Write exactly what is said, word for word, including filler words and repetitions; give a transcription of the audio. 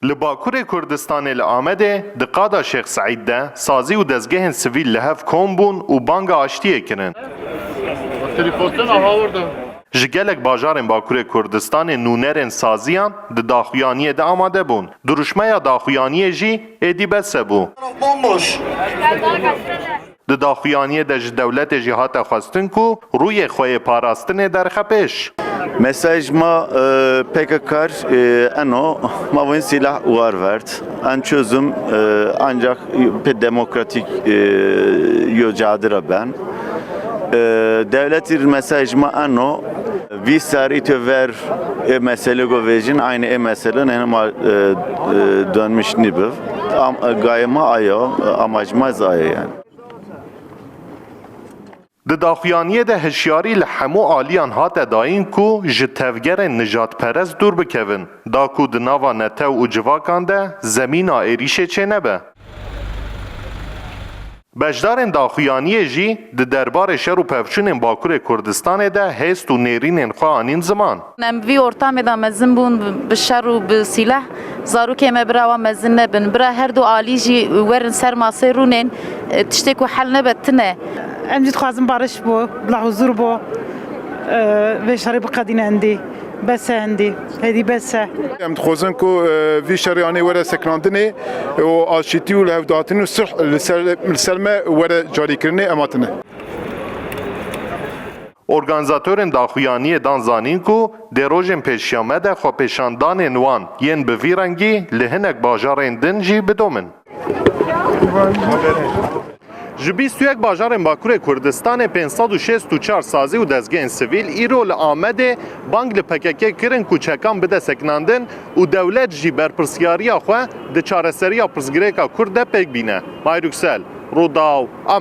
Li Bakurê Kurdistanê li Amedê di qada Şêx Seîd de sazî û dezgehên sivîl li hev kom bûn û banga aştiyê kirin. Ji gelek bajarên Bakurê Kurdistanê nûnerên saziyan di daxuyaniyê de amade bûn. Duruşmeya daxuyaniyê jî êdî bes hebû. Bomboş. Di daxuyaniyê de ji dewletê jî hate xwestin ku rûyê xwe yê parastinê derxe pêş. Mesaj ma, e, P K K, e, eno, ma win sîlah war verd. En çözüm, e, ancak pê demokratik, e, yo cadira ben. E, devletî mesaj ma eno, vî ser îtê ver ê mesele go vêjin, aynı ê mesele ne ma, e, e, dönmüş nibiv. Am, e, gaye ma ayo, e, amacımız ayo yani. Di daxuyaniyê de hişyarî li hemû aliyan hate dayîn ku ji tevgerên nijadperest dûr bikevin, da ku di nava netew û civakan de zemîna êrîşê çênebe. Beşdarên daxuyaniyê jî di derbarê şer û pevçûnên Bakurê Kurdistanê de hêst û nêrînên xwe anîn ziman. Em vî ortamê de mezin bûn bi şer û bi sîleh. Zarokê me bira wan mezin nebin. Bira her du alî jî werin ser masê rûnên, e, tiştê ku hel nebe tine. Em jî dixwazin bariş bo, bila huzur bo, e, vê şerê biqedîne endî. Bes e endî. Êdî bes e. Em dixwazin ku, e, vî şerê anê were sekinandinê û aşîtî û lihevdatin û sulh li ser, li ser me were carîkirinê em hatine. Organîzatorên daxuyaniyê dan zanîn ku dê rojên pêşiya me de xwepêşandanên wan yên bi vî rengî li hinek bajarên din jî bidomin. Ji bîst û yek bajarên Bakurê Kurdistanê pênc sed û şêst û çar sazî û dezgehên sivîl îro li Amedê bang li P K K kirin ku çekan bide sekinandin û dewlet jî berpirsyariya xwe di çareseriya pirsgirêka Kurd de pêk bîne. Mahir Yüksel, Rûdaw,